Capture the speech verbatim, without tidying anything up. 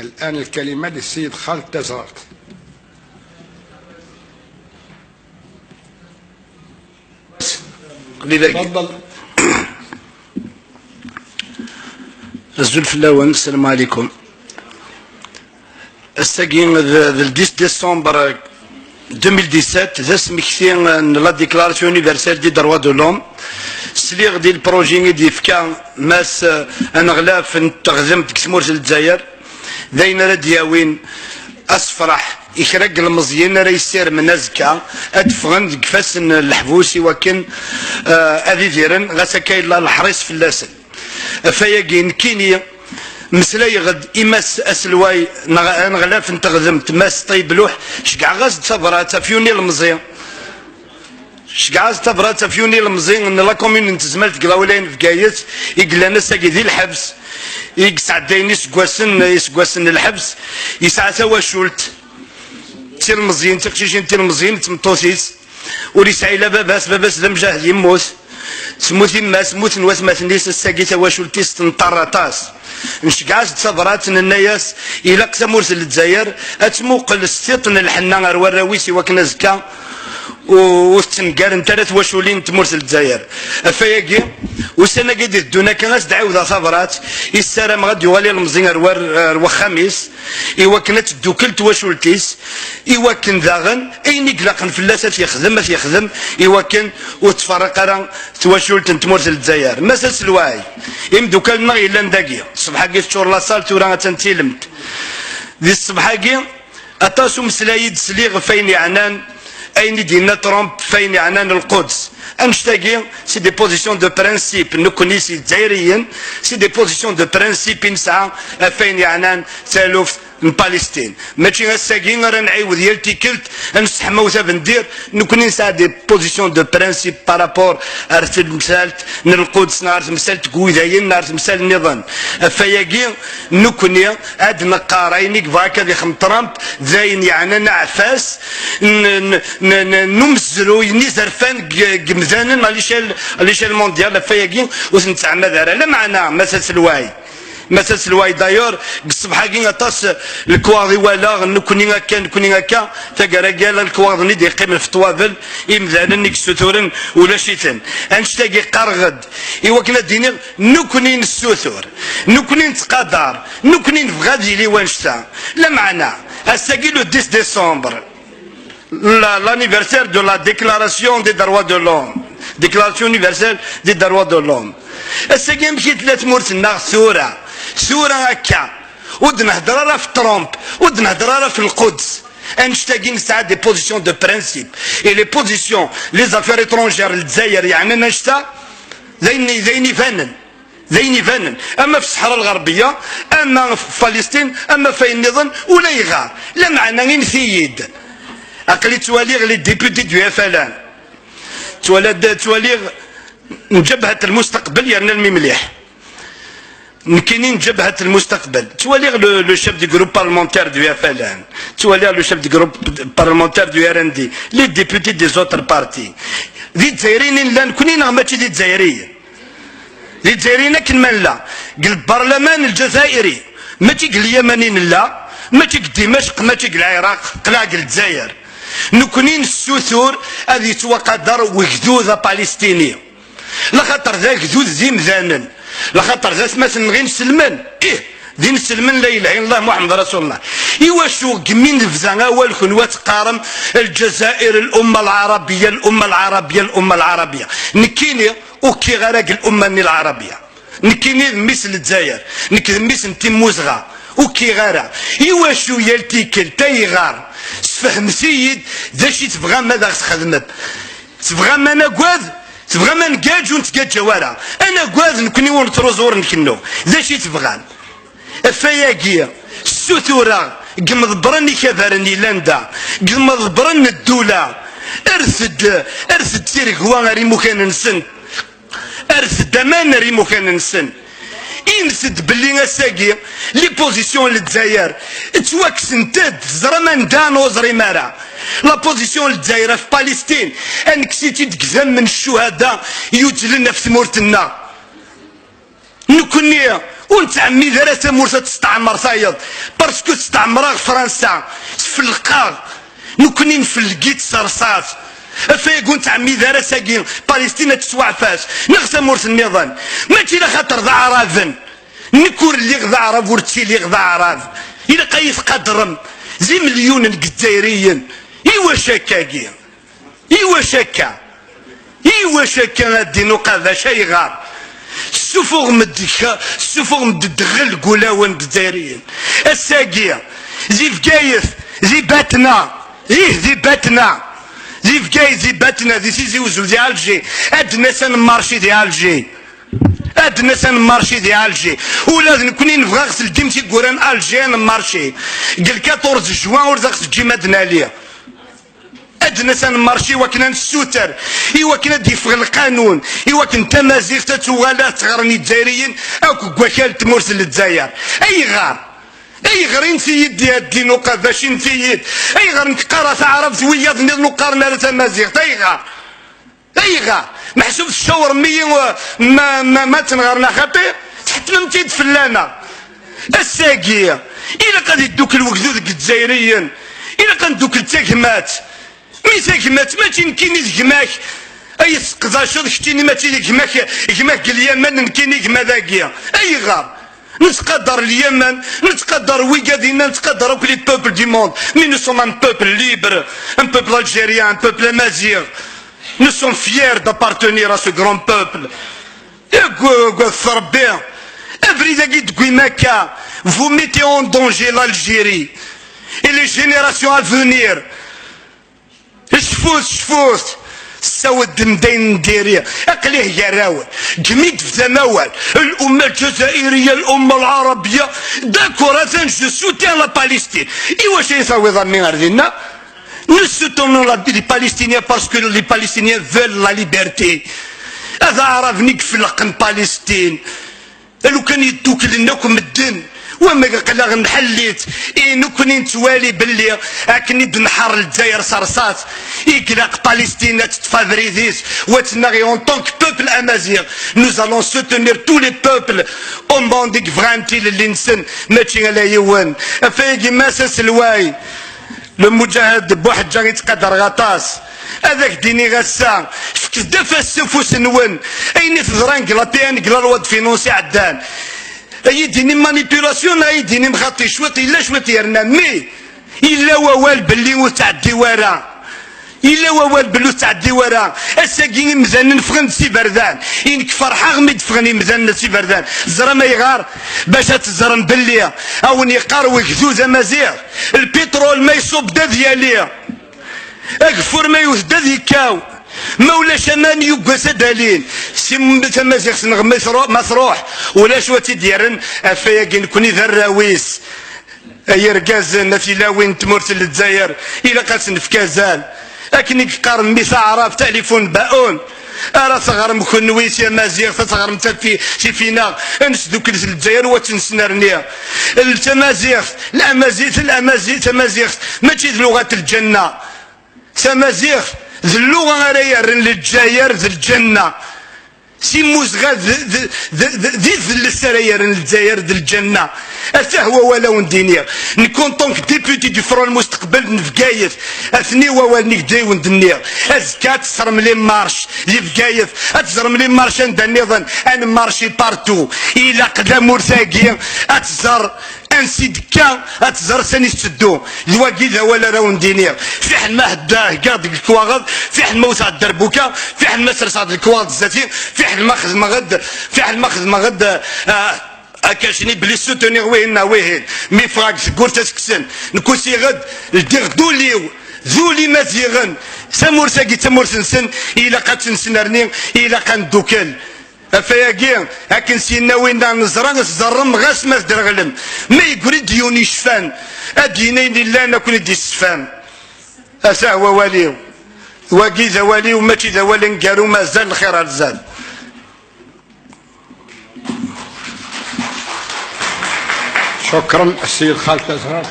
الآن الكلمة للسيد خالد تازرارت. Qbel ad agi. تفضل. Azul fell-awen, السلام عليكم. Ass-agi d, d le dix décembre deux mille dix-sept, d asmekti n la Déclaration Universelle des Droits de l'Homme. Sliɣ di le projet i d-yefka Mass, eh, aneɣlaf n teɣdemt deg tmurt n Lezzayer. D ayen ara d-yawin asefraḥ i kra n yilmeẓyen ara yessirmen azekka ad d-ffɣen deg ifassen n leḥbus i wakken, eh, ad idiren, ɣas akka yella leḥris fell-asen. Ɣef wayagi, nekkini meslayeɣ-d i Mass aselway neɣ aneɣlaf n teɣdemt, Mass Ṭayyeb Luḥ, ceggɛeɣ-as-d tabrat ɣef yiwen ilemẓi. Ceggɛeɣ-as-d tabrat ɣef yiwen ilemẓi n la commune n Tezmalt deg Lawlay n Bgayet, i yellan ass-agi di lḥebs, i yesɛeddayen iseggasen, iseggasen n lḥebs. Yesɛa tawacult d tilmeẓyin, tiqcicin d tilmeẓyin d tmeṭṭut-is. Ur yesɛi la baba-s, baba-s d amjahed, yemmut. Temmut yemma-s, mmuten watmaten-is, ass-agi tawacult-is tenṭer aṭas. Nceggeɛ-as-d tabrat, nenna-yas ilaq tamurt n Lezzayer ad tmuqel s tiṭ n lḥenna ar warraw-is i wakken azekka u-, ur tettengarent ara twaculin n tmurt n Lezzayer. Ɣef wayagi, ussan-agi d-iteddun akka, as-d-ɛiwdeɣ tabrat, i ssarameɣ ad d-yuɣal ilemẓi ar war-, ar wexxam-is, i wakken ad teddukel twacult-is, i wakken daɣen ayen i ilaqen fell-as ad t-yexdem, ad t-yexdem, i wakken ur tferreq ara twacult n tmurt n Lezzayer. Mass aselway, imeddukal-nneɣ yellan dagi, ṣṣbeḥ-agi teččur la salle, tura attan d tilemt. Di ṣṣbeḥ-agi, aṭas umeslay i d-sliɣ ɣef wayen yeɛnan ayen i d-yenna Trump ɣef wayen yeɛnan Lquds. Annect-agi, c'est des positions de principe. Nekkni si Lezzairiyen, c'est des positions de principe i nesɛa ɣef wayen yeɛnan taluft n Palestine. Mačči ass-agi ara nɛiwed yal tikkelt ad nesseḥmaw tabendirt. Nekkni nesɛa des positions de principe par rapport ar temsalt n Lquds, neɣ ar temsalt n Wudayen, neɣ ar temsal nniḍen. Ɣef wayagi, nekkni ad neqqar ayen i yebɣa akka ad ixdem Trump, d ayen yeɛnan aɛfas n, n, n, n, n umezruy n izerfan g-, g-, imdanen à l'échelle, à l'échelle mondiale. Ɣef wayagi ur t-nettɛemmad ara. Lameɛna, Mass aselway, Mass aselway, d'ailleurs, deg ṣṣbeḥ-agi aṭas lekwaɣeḍ i walaɣ, nekkni akka, nekkni akka, taggara-agi ala lekwaɣeḍ-nni d-yeqqimen ɣef ṭṭwabel, imdanen i yessuturen ulac-iten. Annect-agi qqareɣ-d i wakken ad d-iniɣ, nekkni nessutur, nekkni nettqadar, nekkni nebɣa ad yili wannect-a. Lameɛna, ass-agi le dix décembre, la, l'anniversaire de la Déclaration des Droits de l'Homme, Déclaration Universelle des Droits de l'Homme. Ass-agi amek i tella tmurt-nneɣ tura, tura akka, ur d-nehder ara ɣef Trump, ur d-nehder ara ɣef Lquds. Annect-agi nesɛa des positions de principe. Et les positions, les affaires étrangères n Lezzayer yeɛnan annect-a, d ayen, d ayen ibanen. D ayen ibanen, ama ɣef Ṣṣeḥra Lɣerbiya, ama ɣef Palestine, ama ɣef wayen nniḍen, ulayɣer. Lameɛna, init-iyi-d. Aql-i ttwaliɣ les députés du F L N. Ttwala-, ttwaliɣ n Jabhat Lmustaqbel yerna lmi mliḥ. Nekkini n Jabhat Lmustaqbel. Ttwaliɣ le, le chef du groupe parlementaire du F L N. Ttwaliɣ le chef du groupe parlementaire du R N D. Les députés des autres partis. D Izzayriyen i nella nekkni neɣ mačči d Izzayriyen? D Izzayriyen akken ma nella, deg lbarlaman lǧazayri, mačči deg Lyaman i nella, mačči deg Dimecq, mačči deg Lɛiraq, qleɛ deg Lezzayer. Nekkni nessutur ad yettwaqader wegdud apalestini. Laxaṭer d agdud d imdanen, laxaṭer d atmaten-nneɣ inselmen, ih, d inselmen la ilaha illallah Muḥemmed Rasulullah. Iwacu deg mi nebda awal kunwi ad teqqarem Lǧazair, l'umma lɛarabiya, l'umma lɛarabiya, l'umma lɛarabiya? Nekkini ur kkiɣ ara deg l'umma-nni lɛarabiya. Nekkini d mmi-s n Lezzayer, nekk d mmi-s n Timmuzɣa, ur kkiɣ ara. Iwacu yal tikkelt, ayɣer? Sfehmet-iyi-d d acu i tebɣam ad aɣ-txedmem. Tebɣam ad nagad? Tebɣam ad ngaǧ ur nettgaǧaw ara? Ad nagad nekkni ur nettruẓu ur nkennu. D acu i tebɣam? Ɣef wayagi, ssutureɣ deg imḍebbren ikabaren yellan da, deg imḍebbren n ddula, rret-d, rret-d tiregwa ar imukan-nsen, rret-d aman ar imukan-nsen. Init-d belli ass-agi, les positions n Lezzayer ttwaksent-d, teẓram anda ur ẓrim ara. La position n Lezzayer ɣef Palestine, ad nekkes-itt-id deg idammen n ccuhada yuzlen ɣef tmurt-nneɣ. Nekkni Ur nettɛemmid ara tamurt ad testeɛmer tayeḍ, parce que testeɛmer-aɣ Fransa, tfelleq-aɣ, nekkni nfelleq-itt s rrṣaṣ. Afayag ur nettɛemmid ara s-agi Palestine ad tettwaɛfas, neɣ tamurt nniḍen. Mačči d axaṭer d aɛraben. Nekk ur lliɣ d aɛrab, ur ttiliɣ d aɛrab. Ilaq ad yi-tqadrem. D imelyunen n Izzayriyen. Iwacu akka-agi? Iwacu akka? Iwacu akka a ddin uqabac, ayɣer? Tessufuɣem-d, tessufuɣem-d ddɣel deg ulawen n Izzayriyen. Ass-agi, di Bgayet, di Batna, ih, di Batna, di Bgayet, di Batna, di Tizi Uzzu, di Alger, ad d-nas ad nemmarci di Alger. Ad d-nas ad nemmarci di Alger. Ula d nekkni nebɣa ad ɣ-teldim tiwwura n Alger ad nemmarci. Deg le quatorze juin ur d aɣ-teǧǧim ad nali. Ad d-nas ad nemmarci i wakken ad nessuter, i wakken ad d-yeffeɣ lqanun, i wakken tamaziɣt ad tuɣal ad teɣren Izzayriyen akk deg wakal n tmurt n Lezzayer. Ayɣer? Ayɣer inti-yi-d a ddin uqabac, inti-yi-d? Ayɣer nekk qqareɣ taɛrabt, wiyaḍ nniḍen ur qqaren ara tamaziɣt? Ayɣer? Ayɣer? Meḥsub tcawrem-iyi, uh, ma, ma, ma tenɣer neɣ xaṭi? Tḥettmem-tt-id fell-aneɣ. Ass-agi, ilaq ad iddukkel wegdud deg Izzayriyen. Ilaq ad ndukkel d tagmat. Mi tagmat, mačči nekkini d gma-k ay tesseqdaceḍ, keččini mačči d gma-k, gma-k deg Lyaman, nekkini gma dagi. Ayɣer? Nettqadar Lyaman, nettqadar wigad-inna, nettqadar akk les peuples du monde. Mais nous sommes un peuple libre, un peuple algérien, un peuple amazigh. Nous sommes fiers d'appartenir à ce grand peuple. Agad Rebbi, abrid-agi deg-i makka, vous mettez en danger l'Algérie et les générations à venir. Cfut, cfut, tessawed-d dayen n diri, aql-ih gar-awen. Ddem-d amawal, الأمة الجزائرية، الأمة العربية. D'accord, atan, je soutiens la Palestine. Iwacu i tawiḍ a mmi ar dinna? Nous soutenons la, les Palestiniens parce que les Palestiniens veulent la liberté. Ad aɛraben i ifelqen Palestine. Lukan yedduklen akk medden, wamma aql-aɣ nḥell-itt, i nekkni nettwali belli akken i d-nḥer Lezzayer s rrṣaṣ, i ilaq Palestine ad teṭṭef abrid-is, wa tennaɣ i en tant que peuple amazigh, nous allons soutenir tous les peuples au monde i yebɣan tilelli-nsen, mačči ala yiwen. Afayagi mass aselway. Le Mujahid Buḥeǧǧa i ttqadareɣ aṭas. Ad ak-d-iniɣ ass-a, fket-d afas s ufus-nwen. Ayen i teḍran deg la P N, deg la loi de finance iɛeddan. Ad yi-d-inim manipulation, ad yi-d-inim xaṭi cwiṭ, yella cwiṭ yerna, mais yella wawal belli ur tɛeddi wara. Yella wawal belli ur tɛeddi wara. Ass-agi imdanen ffɣen-d s iberdan. I nekk ferḥeɣ mi d-ffɣen imdanen s iberdan. Teẓram ayɣer? Bac ad teẓrem belli a wen-yeqqar wegdud amaziɣ. Lpitrul ma iṣubb-d ad yali, ageffur ma yewwet-d ad yekkaw, ma ulac aman yuggas ad alin. Si tamaziɣt-nneɣ ma tru-, ma truḥ, ulac wa tt-id-yerren ɣef wayagi, nekkni d arraw-is. Ay irgazen, a tilawin n tmurt n Lezzayer, ilaq ad s-nefk azal. Akken i yeqqar mmi taɛrabt, talifun baun. Ara teɣrem kenwi tamaziɣt, ad teɣrem tafi-, tifinaɣ, ad nesdukkel s Lezzayer u ad tt-nesnerni. Tamaziɣt, tamaziɣt, tamaziɣt, tamaziɣt, mačči d luɣat lǧenna. Tamaziɣt d lluɣa ara yerren Lezzayer d lǧenna. Si Muzɣa d, d, d, d, d idles ara yerren Lezzayer d lǧenna. Atah wawal a wen-d-iniɣ. Nekk, en tant que député du Front Lmusteqbel n Bgayet, atni wawalen i deg wen-d-nniɣ. Azekka ad teẓrem les marches di Bgayet, ad teẓrem les marches anda nniḍen, ad nemmarci partout. Ilaq tamurt-agi ad tẓer ansi d-tekka, ad tẓer sani tetteddu. D wagi d awal ara wen-d-iniɣ. Fiḥel ma hedda-, heggaɣ deg lekwaɣeḍ, fiḥel ma wteɣ dderbuka, fiḥel ma serseɣ-d lekwaɣeḍ zdat-i, fiḥel ma xedmeɣ-d, fiḥel ma xedmeɣ-d, ah, akka cni belli ssutuniɣ wihin neɣ wihin. Mi ffɣeɣ deg tewwurt ad t-kksen. Nekk usiɣ-d, ldiɣ-d ul-iw, d ul imaziɣen. Tamurt-agi d tamurt-nsen, ilaq ad tt-nesnerni, ilaq ad neddukel. Ɣef wayagi, akken s-yenna winna, neẓra tẓerrem ɣas ma tedreɣlem. Ma yeggri-d yiwen yecfan, ad d-yini ayen illan, ad ken-id-yessefhem. Atah wawal-iw. Wagi d awal-iw, mačči d awal aneggaru, mazal lxir ar zdat. شكرا السيد خالد أزهر.